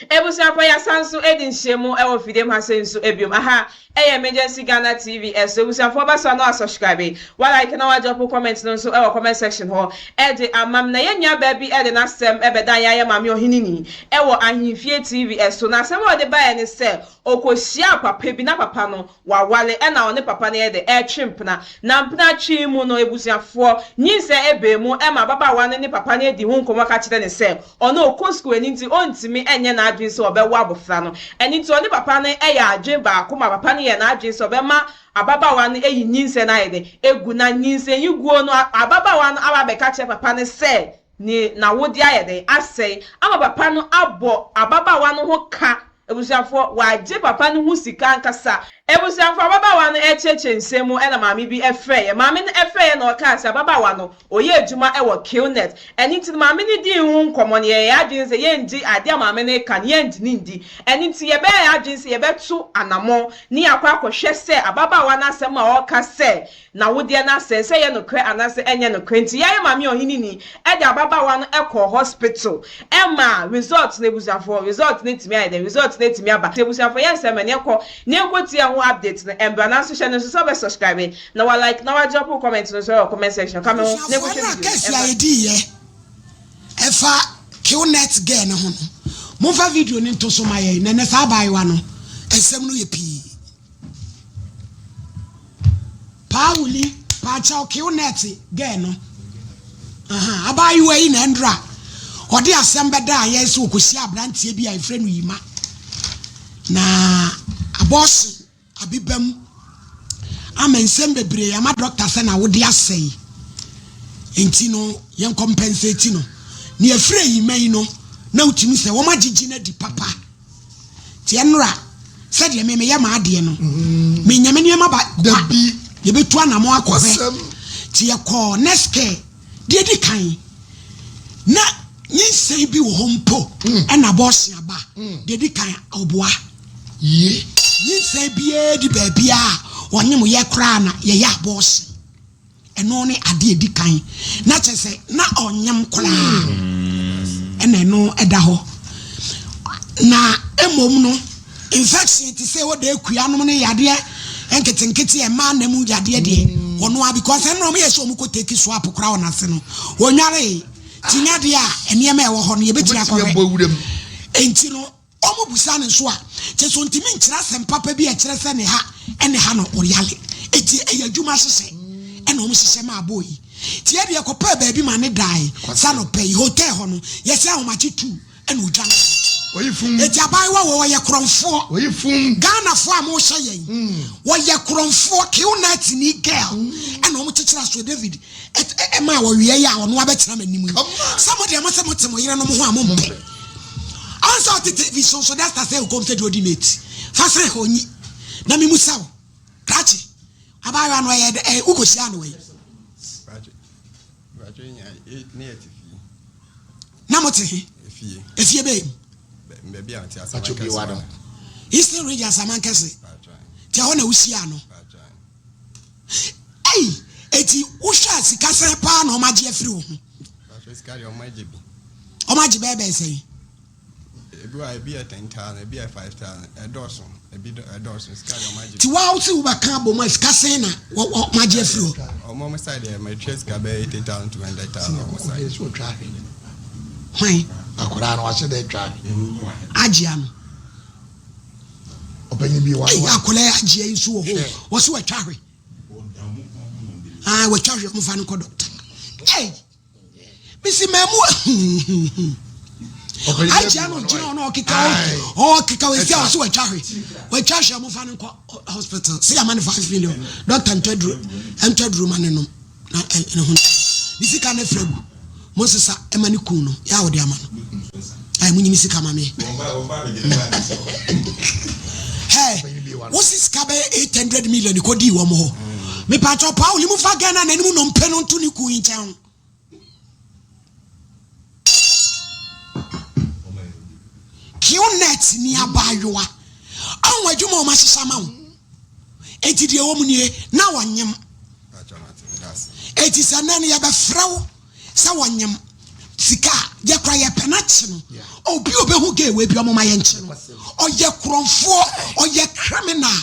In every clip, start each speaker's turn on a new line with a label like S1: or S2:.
S1: Ebusuafo yɛasan nso adi nhyiamu wɔ fidie mu ha sei nso biom. Aha ɛyɛ Emergency Ghana TV ɛso. Ebusuafoɔ ba so a na wa subscribe, wa like na wa drop comment no nso wɔ comment section hɔ ɛde ama me. Na yɛn nua baa bi ɛde n'asɛm ɛbɛdan yɛn ayɛ Maame Ɔheneni ɛwɔ Ahenfie TV ɛso. Na asɛm a ɔde baeɛ ne sɛ ɔkɔhyiaa papa bi na papa no Waware ɛna ɔne papa no yɛ dɛ ɛretwe mpena. Na mpena twe mu no abusuafoɔ nyinsɛn ɛbaa mu ɛma ababaawa no ne papa no adi ho nkɔmmɔ ka kyerɛ no sɛ ɔno ɔkɔ sukuu ɛno nti ɔntumi nyɛ n'adwene sɛ ɔbɛwo abɔfra no. Ɛno nti ɔne papa no yɛ adwene baako ma papa no yɛɛ n'adwene sɛ ɔbɛma ababaawa no ayi nyinsɛn no ayɛ dɛn agu. Na nyinsɛn yi guo no ababaawa no aba abɛka kyerɛ papa no sɛ ne n'awodeɛ ayɛ dɛn asɛe ama papa no abɔ ababaawa no ho ka. Abusuafoɔ, wɔagye papa no ho sika ankasa. Abusuafoɔ, ababaawa no rekyerɛkyerɛ nsɛm mu ɛna maame bi frɛeɛ. Maame no frɛeɛ na ɔkaa sɛ ababaawa no, ɔyɛ adwuma wɔ Killnet. Ɛno nti no maame no dii ho nkɔmmɔ no, yɛyɛɛ yɛn adwene sɛ yɛngye adeɛ a maame no reka no, yɛngye no ndi. Ɛno nti yɛbɛyɛɛ yɛn adwene sɛ yɛbɛto anammɔn na yɛakɔ akɔhwɛ sɛ ababaawa no asɛm a ɔreka sɛ N'awodeɛ no asɛe, sɛ ɛyɛ nokorɛ anaasɛ ɛnyɛ nokorɛ nti, yɛayɛ Maame Ɔheneni de ababaawa no kɔɔ hospital maa result no, abusuafoɔ, result no atumi ayɛ dɛn, result no atumi aba, nti abusuafoɔ yɛnsɛ mɛ na yɛnkɔ na yɛnkɔ tie ɛho update no ɛmbra, nanso hyɛ no nso sɛ wobɛ subscribe na wa like na wa drop wo comment no nso ɛwɔ comment section, ka me ho na
S2: Abusuafoɔ,
S1: yɛnkɔhwɛ
S2: ɛberɛ a
S1: video no
S2: case a
S1: ɛmbra.
S2: yɛdiiɛ ɛfa Qnet girl no ho no, momfa video no nto so ma yɛn, na ɛnɛ saa abaayewa no nsɛm no yɛ pii. Paa wuli paakyɛw kill net girl no ahaa abaayewa yi na ɛndra ɔde asɛm bɛdaa yɛn sɛ ɔkɔhyia abranteɛ bi a yɛfrɛ no Yima na abɔɔhye abeba mu ama nsɛm bebree ama dɔkta sɛ na wode asɛe nti no yɛn compensate no na yɛfrɛ Yima yi no na wotumi sɛ wɔn agyegye no adi papa. Nti ɛnora, sɛdeɛ me meyɛ m'adeɛ no, menya me nneɛma ba kwa. Yɛbɛtu anamɔ akɔhwɛ. Nti yɛkɔɔ nurse care. Deɛ ɛdi kan, na nyinsɛn bi wɔ hɔ mpo ɛna abortion aba. Deɛ ɛdi kan, ɔboa. Nyinsɛn biara di baabiara a wɔnyem yɛ koraa na yɛyɛ abortion. Ɛno ne adeɛ ɛdi kan na kyerɛ sɛ na ɔnyem koraa ɛna ɛno ɛda hɔ na mmom no infection te sɛ wɔda akua nom ne yadeɛ nketenkete ɛmaa na mu yadeɛ deɛ wɔn a because ɛno wɔn yɛ sɛ wɔn kɔ take swap koraa wɔn ase no wɔnware ti nyadeɛ a nneɛma ɛwɔ hɔ no yɛbɛtumi akɔhwɛ nti no Wɔbisa no nso a, kyerɛ sɛ ɔntumi nkyerɛ asɛm papa bi a ɛkyerɛ sɛ ne ha ne ha na ɔyare. Enti ɛyɛ adwuma hyehyɛ na wɔhyehyɛ maa boy yi. Nti yɛn deɛ yɛkɔpɛɛ baabi ma no dae sɛ anɔpa yi, hotel hɔ no, yɛsɛ ahomakye tuu na ɔdwaneeɛ. Enti abaayewa wei ɔyɛ korɔmfoɔ. Ghanafoɔ a mohyɛ yɛn, ɔyɛ korɔmfoɔ, Kilnetni girl ɛna wɔkyekyere asoɛ David ɛma wɔweɛ yi a ɔno abɛtena m'anim yi. Sɛ mo deɛ mo se mote mo yerenom ho a mompɛ. Ansa ɔte TV so nso dasta sɛ okom sɛ deɛ ɔdi mate. Fa sene hɔ nyi na me musa wo. Krakye, abaayewa no ɛyɛ dɛ wokɔ hyia no wɔ yi. Na mo te he? Efie bɛyɛ mu. Eastern Region Asamankɛse. Te hɔ na wohyia no. Ei, eti wohwɛ a sika sɛn paa na wɔagye afiri wo ho?
S3: Sika deɛ wɔagye bi.
S2: Wɔagye bɛyɛ bɛyɛ sɛn?
S3: Ebi wɔ ebi yɛ 10,000, ebi yɛ 5,000, ɛdɔɔso, ebi ɛdɔɔso, sika deɛ wɔagye bi.
S2: Ti wa wosi wobɛka abɔ mu a sika sɛn na wɔagye afiri hɔ?
S3: Wɔn side deɛ matwa sika bɛyɛ 80,000 to 100,000 wɔn side.
S2: Hwan?
S4: Akwadaa no wahyɛ dɛ twa ahwe.
S2: Agye ano.
S4: Ɔpanyin bi wa.
S2: Eyi akwadaa yi agye yi nso wɔ hɔ. Wɔsi wɔatwa ahwe. Ah, wɔatwa ahwe wɔn fa no kɔ dɔkta. Ei, mesi mɛmu. Agye ano gyina hɔ na ɔkeka ɔkeka wɔsi a wɔsi wɔatwa ahwe. Wɔatwa ahwe wɔn fa no kɔ hospital. Sɛ yamma no 5 million. Dɔkta ntɔ aduro ntɔ aduro ma ne nom. Na ne ho ne sika no afiri agu. Mo nsesa ɛma ne kun no yɛ a wɔde ama no. Ayi mo nyini sika ma me. Hey, wosi sika bɛyɛ 800 million kɔ dii wɔn hɔ. Mepatwɔ Paul mu fa Ghana n'anim nnompe no nto ne kun yi nkyɛn ho. Qnet ni abaayewa. Ɔho adwuma a wɔn ahyehyɛ ama wo. Eti deɛ ɛwɔ mu nie na wɔnyem. Eti sɛ nnɛ no yɛbɛfrɛ wo sɛ wɔnyem sika a yɛkora yɛpɛ no akye no. Obi a ɔbɛhu gay wei bi ɔmoma yɛnkye no. Ɔyɛ korɔmfoɔ, ɔyɛ criminal.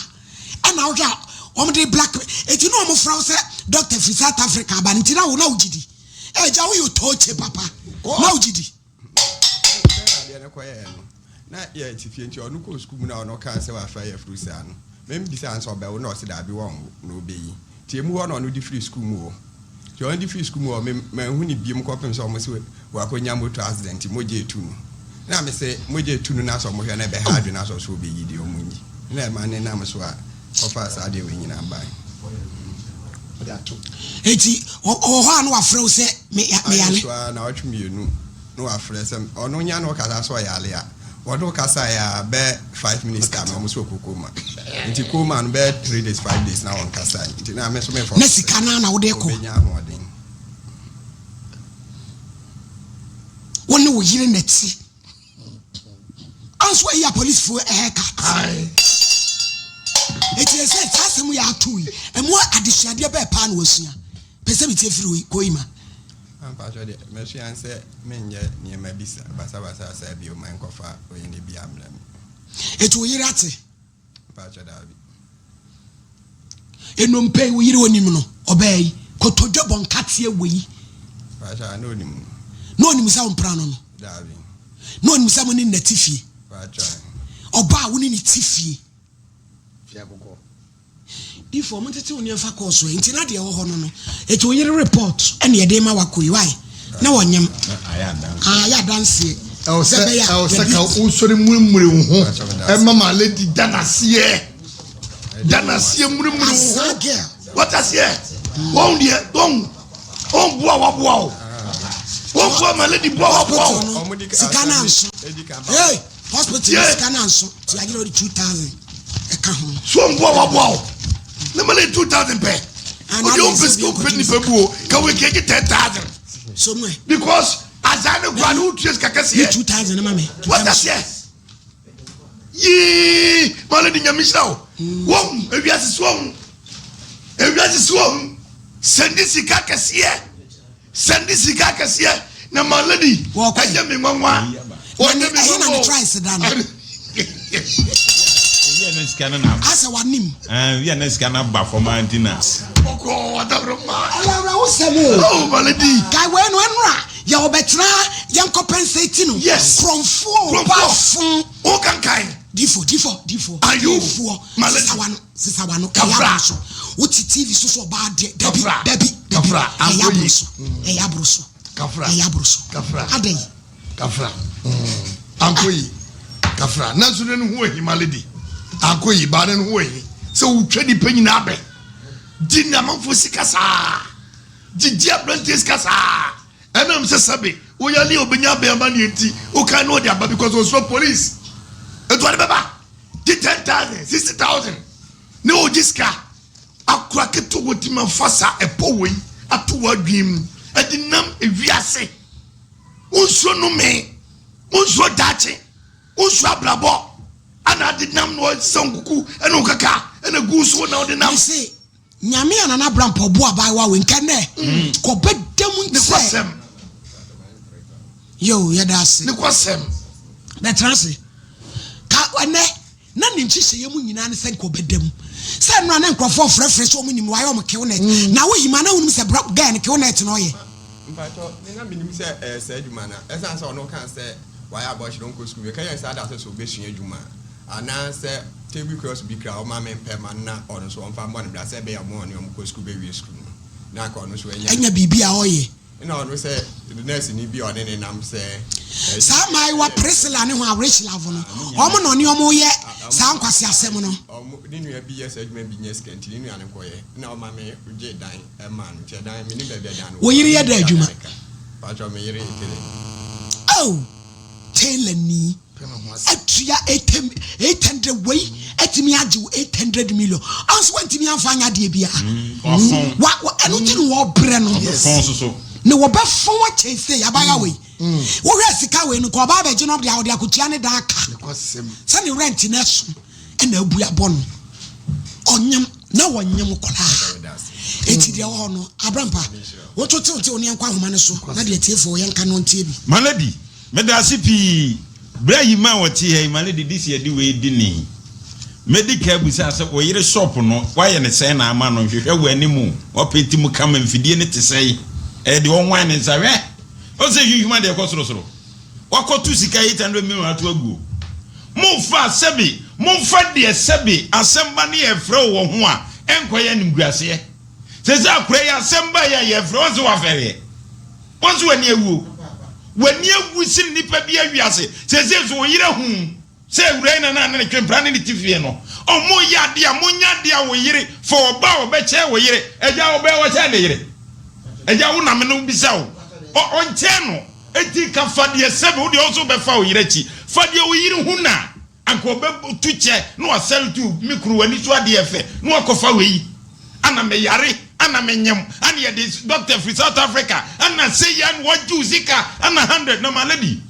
S2: Ɛna wohwɛ a wɔn de black eti na wɔn frɛ wo sɛ doctor firi South Africa aba no nti na wo na wogye di. Ɛgya woyɛ otooche papa na wogye di.
S3: Sɛ adeɛ no kɔyɛɛ no na yɛte fie nti ɔno kɔɔ sukuu mu na ɔno kaa sɛ wafa yafuru saa no membisaa no sɛ ɔbɛwo na ɔse daabi wɔnwo na ɔbɛyi nti emu hɔ na ɔno de firi sukuu mu hɔ nti ɔno de firi sukuu mu hɔ me manhu ne biom kɔpem sɛ ɔmo se wakɔnya motor accident nti mogya etu no na me se mogya etu no na sɛ ɔmo hwɛ na ɛbɛha adwene na sɛ ɔso ɔbɛyi deɛ ɔmo nyi na ɛma ne nam so a kɔfaa saa adeɛ wei nyinaa bae.
S2: Enti ɔwɔ hɔ a na wafrɛ wo sɛ meyare?
S3: Ayɛ so ara naawɔtwe mmienu na wafrɛ sɛ ɔno nya ne ɔkasa sɛ ɔyare a wɔde wo kasaeɛ a bɛyɛ 5 minutes time na wɔn sɛ ɔkɔ coma nti coma no bɛyɛ 3 days 5 days na wɔn kasae nti na me nso me fɔ
S2: na sika no na wode kɔ
S3: ɔbɛnya ahoɔden.
S2: Wo ne wo yere na ti Anso ayi apolisifoɔ haircut. Eti ɛsɛ saa asɛm yɛ ato yi ɛmu adesuadeɛ bɛɛ paa na wasua. Pɛ sɛ metie firi hɔ kɔ yi ma.
S3: Ampakyɛ deɛ masua sɛ menyɛ nneɛma bi basabasa saa bio ma nkɔfa oyene bi ammerɛ me.
S2: Eti wo yere ate?
S3: Mpakyɛ daabi.
S2: Nnompe yi wo yere onim no ɔbaa yi kotodwe bɔ nkateɛ wei.
S3: Mpakyɛ a na onim no.
S2: Na onim sɛ wo mpra no no.
S3: Daabi.
S2: Na onim sɛ mo ne nna te fie.
S3: Mpakyɛ.
S2: Ɔbaa wo ne ne te fie.
S4: Fie akokɔ.
S2: Difo ɔmo ntete wo nneɛma kɔɔ so nti na deɛ ɛwɔ hɔ no no eti wo yere report ɛna yɛde ma wakɔ yi why na wɔnyem ayɛ adanseɛ.
S4: Ɛwɔ sɛ ɛwɔ sɛ ka wosɔre murimuri wo ho ɛma ma lady da n'aseɛ da n'aseɛ murimuri wo ho wɔte aseɛ wɔn deɛ wɔn wɔn boa waboa o wɔn boa ma lady boa waboa
S2: o. Sika na nso hey hospital sika na nso ti agyina ɔde 2000 ɛka ho.
S4: So wɔn boa waboa o ne ma lady 2000 pɛ o deɛ wɔn pɛ sika wɔn pɛ nipa bu o ka wɔn kɛ gye 10,000.
S2: So mu ɛ.
S4: Because. Azaa ne kura ne wotua sika kɛseɛ.
S2: Yi 2000 ma me.
S4: Wata seɛ. Yii maame de nyame hyira wo. Wɔn ewiase si wɔn. Ewiase si wɔn. Sɛndi sika kɛseɛ. Sɛndi sika kɛseɛ na ma lady ɛnyɛ me nwanwa.
S2: Wɔnyɛ me nwanwa. Ɛyɛ na ne try da no. Asɛ wanim.
S5: Wia na sika no aba fam ara nti na.
S4: Bɔkɔɔ adaworoma.
S2: Ɛyɛ awerɛhosɛm o.
S4: Oh malady.
S2: Guy wei no ɛnora yɛ ɔbɛtena yɛn compensate no.
S4: Yes.
S2: Krɔnfoɔ o bafo.
S4: O kankan.
S2: Difo difo difo.
S4: Ayo.
S2: Difoɔ.
S4: Malady.
S2: Sisawa no sisawa no.
S4: Kafra.
S2: Ɛyɛ aboro so. Wote TV so so ɔbaa deɛ. Dabi
S4: Kafra.
S2: dabi dabi.
S4: Kafra.
S2: Ɛyɛ aboro so.
S4: Ankoyi.
S2: Ɛyɛ aboro so.
S4: Kafra.
S2: Ɛyɛ aboro so.
S4: Kafra.
S2: Adɛn.
S4: Kafra. Ankɔ yi. Kafra. Nanso ne no ho ahi malady. Ankɔ yi baa ne no ho ahi. Sɛ wotwa nipa nyinaa bɛ. Gye ne amanfoɔ sika saa. Gyegye aberanteɛ sika saa. Ɛnam sɛ sɛbe woyale a obenya abɛn amaneɛ nti wokan na ɔde aba because ɔsuro police. Nti ɔde bɛba. Gye 10,000, 60,000 ne ɔgye sika. Akora ketewa wɔtumi afa saa ɛpɔ wei ato w'adwene mu ɛde nam ewiase. Wonsuro nnome, wonsuro daakye, wonsuro abrabɔ ana ade nam na ɔsesa nkuku ɛna okaka ɛna gu so na ɔde nam.
S2: Mese Nyame a Nana Abrampɔ ɔbo abaayewa wei nka nɛ kɔ bɛda mu
S4: nkyɛ.
S2: Yo yɛda ase.
S4: Ne kwasɛm.
S2: Bɛtena ase. Ka ɛnɛ na ne nhyehyɛeɛ mu nyinaa ne sɛ nka ɔbɛda mu. Sɛ nnora ne nkurɔfoɔ frɛfrɛ sɛ wɔn nim no wayɛ wɔn kill net. Na woyi ma na wonim sɛ bra girl no kill net na ɔyɛ.
S3: Mpakyɛw me na menim sɛ ɛyɛ saa adwuma no a ɛsan sɛ ɔno kaa sɛ wayɛ abɔhyɛ na ɔnkɔ sukuu meka yɛn saa da sɛ sɛ ɔbɛsua adwuma a anaa sɛ table cross bi kra ɔma me mpɛ ma no na ɔno nso ɔmfa mmɔ ne bra sɛ ɛbɛyɛ ɔmo ɔne ɔmo kɔ sukuu bɛwie sukuu no na anka ɔno nso anya
S2: Anya biribi a ɔyɛ.
S3: Ɛna ɔno sɛ nurse ni bi a ɔne ne nam sɛ.
S2: Saa mmaayewa Priscilla ne ho Awrechilavo no, wɔn na ɔne wɔn yɛ saa nkwaseasɛm no.
S3: Ɔmo ne nua bi yɛ saa adwuma bi nya sika nti ne nua no kɔyɛ ɛna ɔma me gye dan ɛmaa no nti ɛdan menim baabi a dan no wɔ.
S2: Wo yere yɛ dɛn adwuma?
S3: Paatwɔ me yere yɛ tailor ni.
S2: Oh tailor ni. Atua 800 wei atumi agye wo 800 million anso wantumi amfa anyɛ adeɛ biara. Wa wa ɛno nti na wɔbrɛ no. Na wɔbɛfɔn akyɛn sei abaayewa wei. Wohwɛ sika wei no nka ɔbaa bɛgye no ɔde ɔde akotua ne dan ka. Sɛ ne rent no ɛso ɛna abu abɔ no. Ɔnyem na wɔnyem koraa. Eti deɛ ɛwɔ hɔ no Abrampa woto tew tew ne yɛnkɔ ahoma no so na deɛ tiefoɔ yɛnka no ntie bi.
S5: Malady, Meda ase pii. Berɛ a Yima a ɔte ha yi ma no didi si adi wei di ni. Mɛdi kan abisa sɛ wo yere shop no woayɛ no sɛn na ama no nhwehwɛ wɔ anim wapenti mu kama mfidie no te sɛn ɛyɛ deɛ ɔnwan ne nsa hwɛ ɔsɛ hwihwim adeɛ kɔ sorosoro wakɔto sika 800 million ato aguo momfa sɛbe momfa deɛ sɛbe asɛm ba ne yɛfrɛ wɔ ho a ɛnkɔyɛ animguaseɛ sɛ sɛ akora yi asɛm ba yɛ a yɛfrɛ wɔn sɛ wafɛreɛ Wo nso w'ani awu o. W'ani awu sen nnipa bi awiase. Seesei nso wo yere ahu sɛ awuraa yi na na ne ne twe mpena ne ne te fie no. Ɔmo yɛ adeɛ a monyɛ adeɛ a wo yere fa ɔba a ɔbɛkyɛn wo yere. Agya ɔbɛn ɔkyɛn ne yere. Agya wo na me no bisa wo. Ɔ ɔnkyɛn no. Enti ka fa deɛ sɛbe wo deɛ wo nso wobɛfa wo yere akyi. Fa deɛ wo yere hu na Anka ɔbɛtu kyɛ na wasɛlto me kunu w'ani so adeɛ fɛ na wakɔfa wei ana me yare ana me nyem ana yɛde doctor firi South Africa ana sei ana wagye wo sika ana 100 na my lady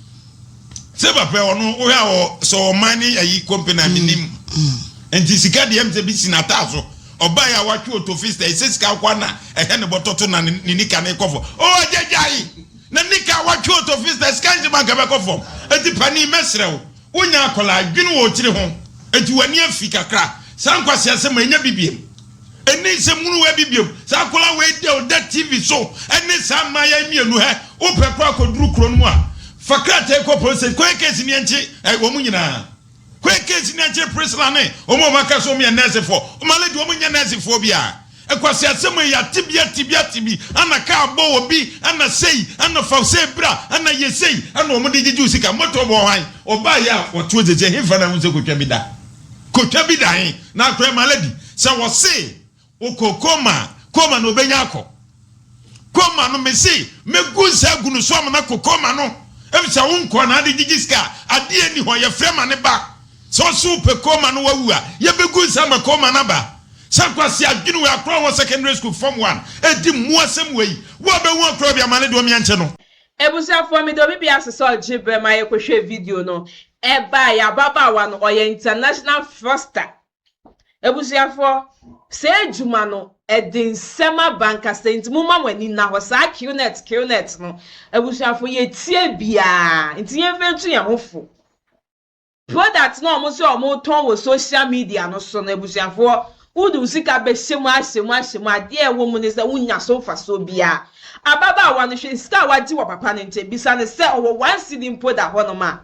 S5: sɛ papa ɔno wohwɛ a ɔ sɛ ɔman ne ayi company a menim nti sika deɛ m sɛ bi si n'ataa so ɔbaeɛ a watwe otofista ɛsɛ sika akɔ na ɛhɛ ne bɔtɔto na ne nika ne kɔfɔ ɔ agyagyae na nika watwe otofista sika nhyɛ banka bɛkɔ fam enti panin mɛsrɛ wo Wonya akwadaa, dwene wɔ tiri ho, enti w'ani afi kakra. Saa nkwaseasɛm a ɛnyɛ bi biom. Ɛnni nsɛm hunu wei bi biom. Saa akwadaa wei deɛ ɔda TV so ɛne saa mmaayewa yi mmienu hɛ. Wopɛ koraa kɔduru kuro no mu a, fa krataa yi kɔ police station, kɔyɛ case ni ɛnkye ɛ, wɔn nyinaa. Kɔyɛ case ni ɛnkye Priscilla ne wɔn a wɔaka sɛ wɔn yɛ nɛɛsefoɔ. Wɔn already wɔn nyɛ nɛɛsefoɔ biara. Nkwaseasɛm yi yɛate bi ate bi ate bi ana kaa bɔ wɔ bi ana sei ana fa sei bra ana yɛ sei ana wɔn de gyegye wo sika motor bɔ hwan ɔbaa yɛ a wɔto gyegye hefa na ho sɛ kotwa bi da kotwa bi da he na akora ma lady sɛ wɔse wokɔ koma koma na obenya akɔ koma no mese megu nsa agu no so ama no akɔ koma no efisɛ wo nkɔ na ade gyegye sika adeɛ ni hɔ yɛfrɛ ma ne ba sɛ ɔse wopɛ koma no wawu a yɛbɛgu nsa ma koma no aba Sɛ Kwasi adwene wei akora wɔ secondary school form one edi mmoa sɛm wei wo a bɛhu akora bi ama ne deɛ ɔmia nkyɛ no.
S1: Abusuafoɔ meda obi biara ase sɛ ɔgye berɛ ma yɛkɔhwɛɛ video no ɛbaeɛ ababaawa no ɔyɛ international fraudster abusuafoɔ saa adwuma no ɛde nsɛm aba ankasa nti momma mo ani nna hɔ saa qnet qnet no abusuafoɔ yɛtie biara nti yɛmfa ntu yɛn ho fo. Product no a wɔn sɛ wɔn retɔn wɔ social media no so no abusuafoɔ wode wo sika bɛhyɛ mu ahyɛ mu ahyɛ mu adeɛ a ɛwɔ mu ne sɛ wonnya so mfasoɔ biara. Ababaawa no hwɛ sika a wagye wɔ papa no nkyɛn bisa no sɛ ɔwɔ one cedi mpo da hɔnom a.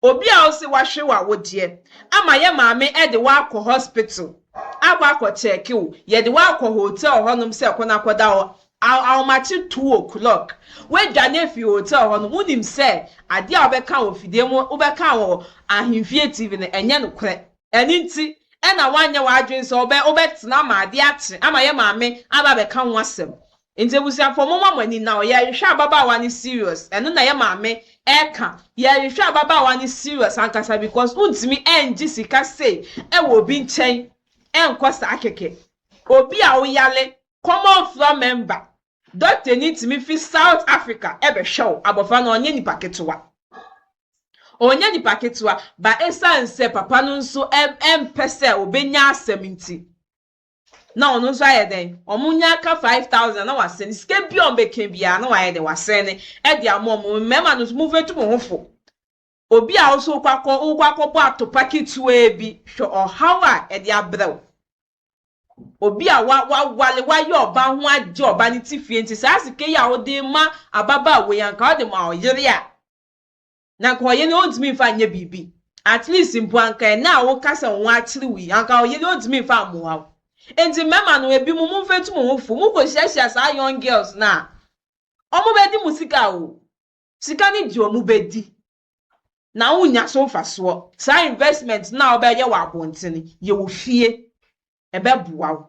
S1: Obi a wose wahwe w'awodeɛ ama yɛ maame de wo akɔ hospital akɔ akɔ kyɛɛke wo, yɛde wo akɔ hotel hɔnom sɛ kɔ na kɔda hɔ Ahomakye 2:00, woadwane afi hotel hɔ no, wonim sɛ adeɛ a wobɛka wɔ fidie mu, wobɛka wɔ ahemfie TV no, ɛnyɛ nokorɛ. Ɛno nti na woanyɛ w'adwene sɛ wobɛ wobɛtena ama adeɛ akye ama yɛ maame aba abɛka ho asɛm. Nti abusuafoɔ momma mo ani nna hɔ, yɛrehwehwɛ ababaawa no serious, ɛno na yɛ maame ɛreka. Yɛrehwehwɛ ababaawa no serious ankasa because wontumi ɛngye sika sei ɛwɔ obi nkyɛn ɛnkɔ saa kɛkɛ. Obi a woyale Common floor member, dɔktani tumi fi South Africa bɛhwɛ wo, abɔfra no ɔnyɛ nipa ketewa. Ɔnyɛ nipa ketewa, ba esiane sɛ papa no nso mpɛ sɛ obenya asɛm nti, na ɔno nso ayɛ dɛn? Wɔn nya aka 5000 na wasɛne sika bi a wɔbɛka biara na wayɛ dɛn? Wasɛne de ama wɔn. Mmarima no nso momfɛtu mo ho fo. Obi a wo nso wokɔ akɔ wokɔ akɔbɔ atopa ketewaa bi, hwɛ ɔhaw a ɛde abrɛ wo. Obi a wa wawale wayɛ ɔba ho agye ɔba no ti fie nti saa sika yi a wode rema ababaawa yi anka wode ma ɔyere a na anka ɔyere no ɔntumi mfa nyɛ biribi at least mpo anka ɛnɛ a woka sɛ wo ho akyere wo yi anka ɔyere ɔntumi mfa mmoa wo nti mmarima no ebi mo momfa tu mo ho fo mokɔhyiahyia saa young girls no a wɔn bɛdi mo sika o sika no di wɔn bɛdi na wonnya so mfasoɔ. Saa investment no a wobɛyɛ wɔ abɔntene, yɛ wɔ fie. Ɛbɛboa wo.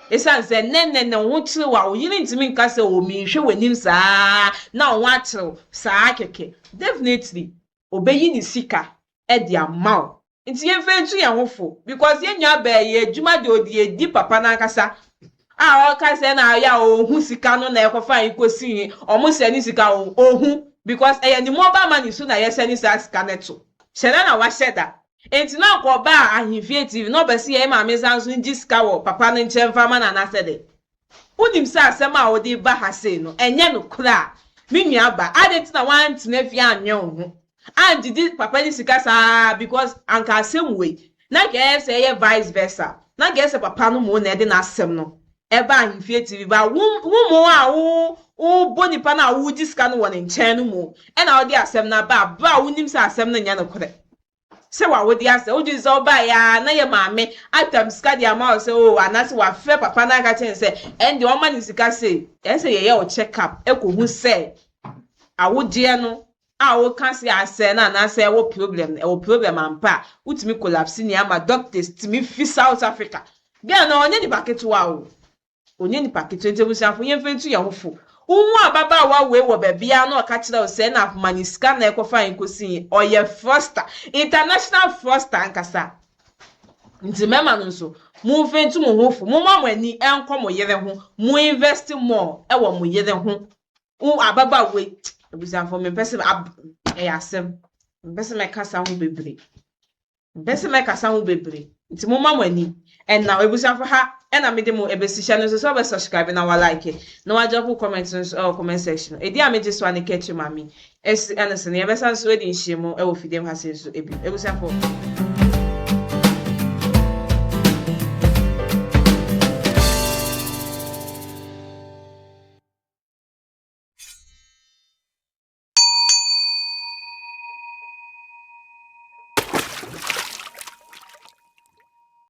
S1: Ɛsiane sɛ nnɛ nnɛ nnɛ wo ho kyere wo a, wo yere ntumi nka sɛ oh menhwɛ w'anim saa na wo ho akyere wo saa kɛkɛ. Definitely, ɔbɛyi ne sika de ama wo. Nti yɛmfa ntu yɛn ho fo because yɛn nua baa yi adwuma deɛ ɔde adi papa no ankasa a ɔka sɛ na ayɛ a ɔhu sika no na ɛkɔfa yi kɔsi yi ɔmo sɛ ne sika ɔhu because ɛyɛ ne mobile money so na yɛsɛ ne saa sika no to hyɛ da na wahyɛ da nti na nka ɔbaa ahemfie TV na ɔbɛsi yɛn maame nsa nso ngye sika wɔ papa no nkyɛn mfa ma no anaasɛ dɛ Wonim sɛ asɛm a wode reba ha sei no, ɛnyɛ nokorɛ a, me nua ba, adɛn nti na woantena fie annwene wo ho? Angyegye papa no sika saa because anka asɛm wei na anka ɛyɛ sɛ ɛyɛ vice versa. Na anka ɛyɛ sɛ papa no mo na ɛde n'asɛm no ɛba ahemfie TV but wo wo mo a wo wobɔ nipa no a wogye sika no wɔ ne nkyɛn no mo ɛna wode asɛm no aba a berɛ a wonim sɛ asɛm no nyɛ nokorɛ. Sɛ wawode asɛ wogye di sɛ wobaeɛ ara na yɛ maame atam sika de ama wo sɛ oo anaasɛ wafrɛ papa no aka kyerɛ no sɛ ɛnde ɔmma no sika sei. Ɛsɛ sɛ yɛyɛ wo check up ɛkɔhu sɛ awogyeɛ no a woka sɛ asɛe no anaasɛ ɛwɔ problem no, ɛwɔ problem ampa a, wotumi collapse nea ama doctors tumi fi South Africa. Girl no ɔnyɛ nipa ketewa o. Ɔnyɛ nipa ketewa nti abusuafo yɛmfa ntu yɛn ho fo. Wohu ababaawa wei wɔ baabiara na ɔka kyerɛ wo sɛ na ma ne sika na ɛkɔfa yɛn kɔsi yi, ɔyɛ fraudster, international fraudster ankasa. Nti mmarima no nso, momfa ntu mo ho fo, momma mo ani nkɔ mo yere ho, mo invest more wɔ mo yere ho. Wo ababaawa yi, abusuafoɔ mempɛ sɛ ab ɛyɛ asɛm. Mempɛ sɛ mɛkasa ho bebree. Mempɛ sɛ mɛkasa ho bebree. Nti momma mo ani ɛnna abusuafo ha ɛna mede mo ɛbɛsi hyɛ no nso sɛ wobɛ subscribe na wa like na wa drop comment nso ɛwɔ comment section. Ɛdi a megye so a ne kɛkyɛ maame ɛsi ɛno so no yɛbɛsan nso adi nhyiamu ɛwɔ fidie mu ha sei nso ebi. Abusuafo.